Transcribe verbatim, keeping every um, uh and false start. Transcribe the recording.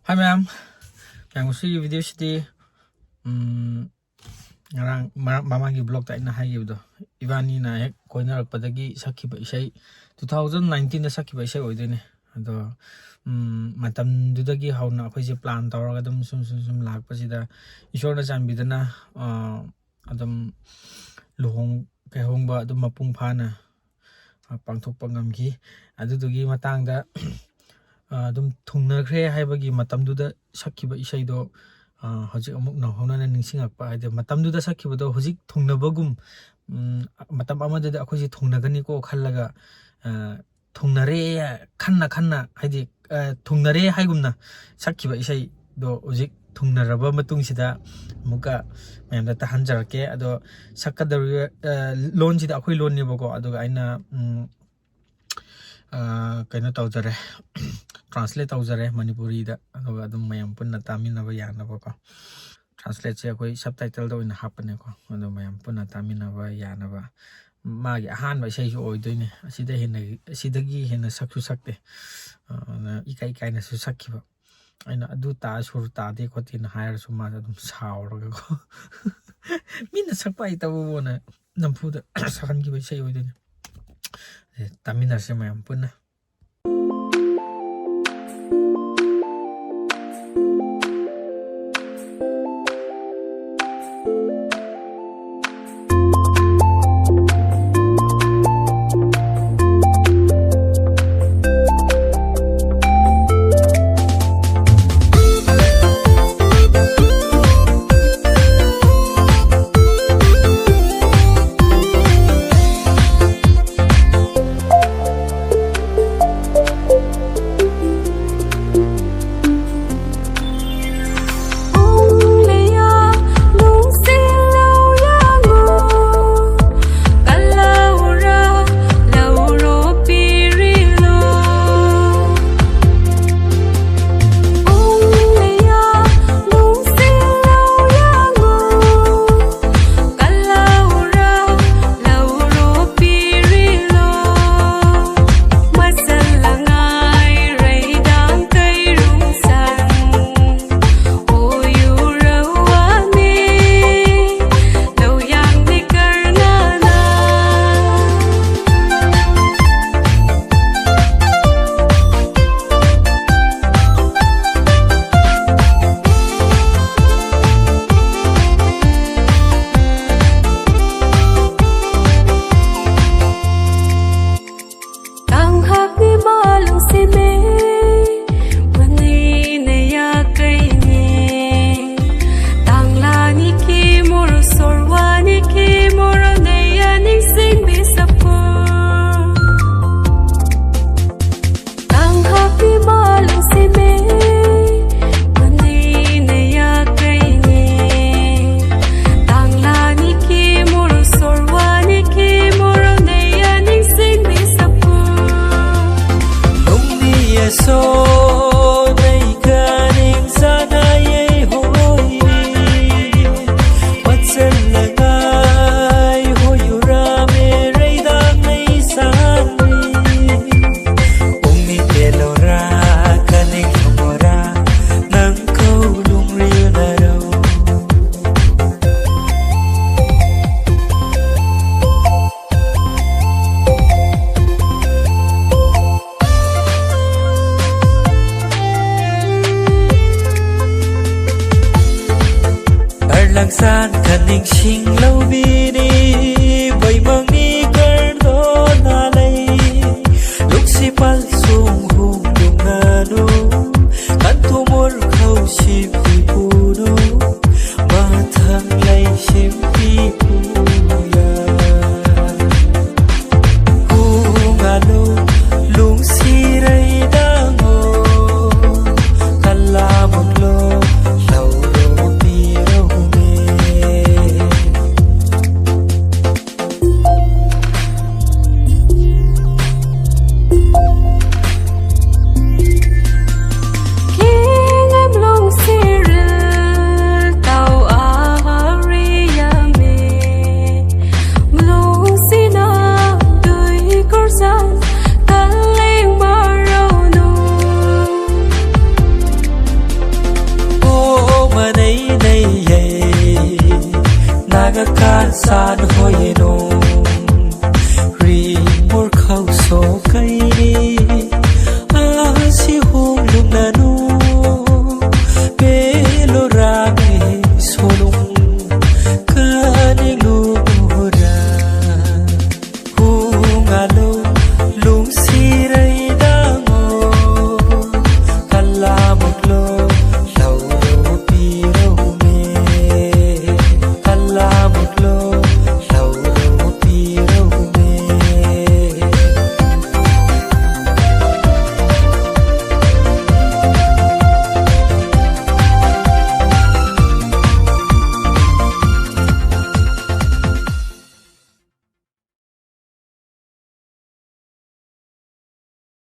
ꯍꯥꯏ ꯃꯌꯥꯝ, ꯃꯌꯥꯝ, ꯉꯁꯤꯒꯤ ꯚꯤꯗꯤꯑꯣꯁꯤꯗꯤ, ꯎꯝ, ꯉꯔꯥꯡ ꯃꯔꯛ ꯃꯃꯥꯡꯒꯤ ꯕ꯭ꯂꯣꯛꯇ ꯑꯩꯅ ꯍꯥꯏꯈꯤꯕꯗꯣ, ꯏꯕꯥꯅꯤꯅ ꯍꯦꯛ ꯀꯣꯏꯅꯔꯛꯄꯗꯒꯤ ꯁꯛꯈꯤꯕ ꯏꯁꯩ, two thousand nineteenꯗ ꯁꯛꯈꯤꯕ ꯏꯁꯩ ꯑꯣꯏꯗꯣꯏꯅꯦ꯫ ꯑꯗꯣ, ꯎꯝ, ꯃꯇꯝꯗꯨꯗꯒꯤ ꯍꯧꯅ ꯑꯩꯈꯣꯏꯁꯦ ꯄ꯭ꯂꯥꯟ ꯇꯧꯔꯒ ꯑꯗꯨꯝ ꯁꯨꯝ, ꯁꯨꯝ, ꯁꯨꯝ ꯂꯥꯛꯄꯁꯤꯗ, ꯏꯁꯣꯔꯅ ꯆꯥꯟꯕꯤꯗꯅ, ꯑ, ꯑꯗꯨꯝ ꯂꯨꯍꯣꯡ ꯀꯩꯍꯣꯡꯕ ꯑꯗꯨꯝ ꯃꯄꯨꯡ ꯐꯥꯅ, ꯑ, ꯄꯥꯡꯊꯣꯛꯄ ꯉꯝꯈꯤ꯫ ꯑꯗꯨꯗꯨꯒꯤ ꯃꯇꯥꯡꯗ, ꯑ, ꯑꯗꯨꯝ ꯊꯨꯡꯅꯈ꯭ꯔꯦ ꯍꯥꯏꯕꯒꯤ ꯃꯇꯝꯗꯨꯗ ꯁꯛꯈꯤꯕ ꯏꯁꯩꯗꯣ, ꯑ, ꯍꯧꯖꯤꯛ ꯑꯃꯨꯛ ꯅꯧꯍꯧꯅꯅ ꯅꯤꯡꯁꯤꯡꯉꯛꯄ, ꯍꯥꯏꯗꯤ ꯃꯇꯝꯗꯨꯗ ꯁꯛꯈꯤꯕꯗꯣ ꯍꯧꯖꯤꯛ ꯊꯨꯡꯅꯕꯒꯨꯝ, ꯎꯝ, ꯃꯇꯝ ꯑꯃꯗꯗꯤ ꯑꯩꯈꯣꯏꯁꯦ ꯊꯨꯡꯅꯒꯅꯤꯀꯣ ꯈꯜꯂꯒ, ꯑ, ꯊꯨꯡꯅꯔꯦ ꯈꯟꯅ ꯈꯟꯅ, ꯍꯥꯏꯗꯤ, ꯑ, ꯊꯨꯡꯅꯔꯦ ꯍꯥꯏꯒꯨꯝꯅ ꯁꯛꯈꯤꯕ ꯏꯁꯩꯗꯣ ꯍꯧꯖꯤꯛ ꯊꯨꯡꯅꯔꯕ ꯃꯇꯨꯡꯁꯤꯗ ꯑꯃꯨꯛꯀ ꯃꯌꯥꯝꯗ ꯇꯥꯍꯟꯖꯔꯛꯀꯦ꯫ ꯑꯗꯣ ꯁꯛꯀꯗꯧꯔꯤꯕ, ꯑ, ꯂꯣꯟꯁꯤꯗ ꯑꯩꯈꯣꯏ ꯂꯣꯟꯅꯦꯕꯀꯣ, ꯑꯗꯨꯒ ꯑꯩꯅ, ꯎꯝ, ꯑ, ꯀꯩꯅꯣ ꯇꯧꯖꯔꯦ, translate ꯇꯧꯖꯔꯦ ꯃꯅꯤꯄꯨꯔꯤꯗ, ꯑꯗꯨꯒ ꯑꯗꯨꯝ ꯃꯌꯥꯝ ꯄꯨꯟꯅ ꯇꯥꯃꯤꯟꯅꯕ ꯌꯥꯅꯕꯀꯣ꯫ Translateꯁꯦ ꯑꯩꯈꯣꯏ subtitleꯗ ꯑꯣꯏꯅ ꯍꯥꯞꯄꯅꯦꯀꯣ, ꯑꯗꯣ ꯃꯌꯥꯝ ꯄꯨꯟꯅ ꯇꯥꯃꯤꯟꯅꯕ ꯌꯥꯅꯕ꯫ ꯃꯥꯒꯤ ꯑꯍꯥꯟꯕ ꯏꯁꯩꯁꯨ ꯑꯣꯏꯗꯣꯏꯅꯦ꯫ ꯑꯁꯤꯗ ꯍꯦꯟꯅ, ꯑꯁꯤꯗꯒꯤ ꯍꯦꯟꯅ ꯁꯛꯁꯨ ꯁꯛꯇꯦ꯫ ꯑ, ꯑꯗꯨꯅ ꯏꯀꯥꯏ ꯏꯀꯥꯏꯅꯁꯨ ꯁꯛꯈꯤꯕ꯫ ꯑꯩꯅ ꯑꯗꯨ ꯇꯥ-, ꯁꯨꯔ ꯇꯥꯗꯦ ꯈꯣꯠꯇꯦꯅ ꯍꯥꯏꯔꯁꯨ ꯃꯥꯁꯦ ꯑꯗꯨꯝ ꯁꯥꯎꯔꯒꯀꯣ꯫ ꯃꯤꯅ ꯁꯛꯄ ꯍꯩꯇꯕꯕꯨꯅ ꯅꯝꯐꯨꯗ ꯁꯛꯍꯟꯈꯤꯕ ꯏꯁꯩ ꯑꯣꯏꯗꯣꯏꯅꯦ꯫ ꯑꯦ, ꯇꯥꯃꯤꯟꯅꯁꯦ ꯃꯌꯥꯝ ꯄꯨꯟꯅ꯫ ꯍꯛꯆꯥꯡ ꯈꯟ ꯅꯤꯡꯁꯤꯡ ꯂꯧꯕꯤꯔꯤ ꯕꯩꯕꯪꯅꯤ ꯀꯔꯗꯣꯅ ꯂꯩ ꯂꯨꯛꯁꯤ ꯄꯜ ꯁꯨꯡ ꯍꯨꯝ ꯌꯨꯡꯉꯅꯨ ꯀꯟꯊꯨꯃꯨꯔ ꯈꯧꯁꯤ ꯄꯤꯄꯨꯅꯨ ꯃꯊꯪ ꯂꯩ ꯁꯤꯝꯄꯤ ꯄꯨꯌꯥ ꯍꯨꯉꯥꯂꯨ ꯂꯨꯡꯁꯤꯔꯩꯗꯥꯡꯉꯣ ꯀꯜꯂꯥꯃꯨꯛꯂꯣ ꯂꯧꯔꯣ ꯄꯤꯔꯧꯃꯦ San hoyeno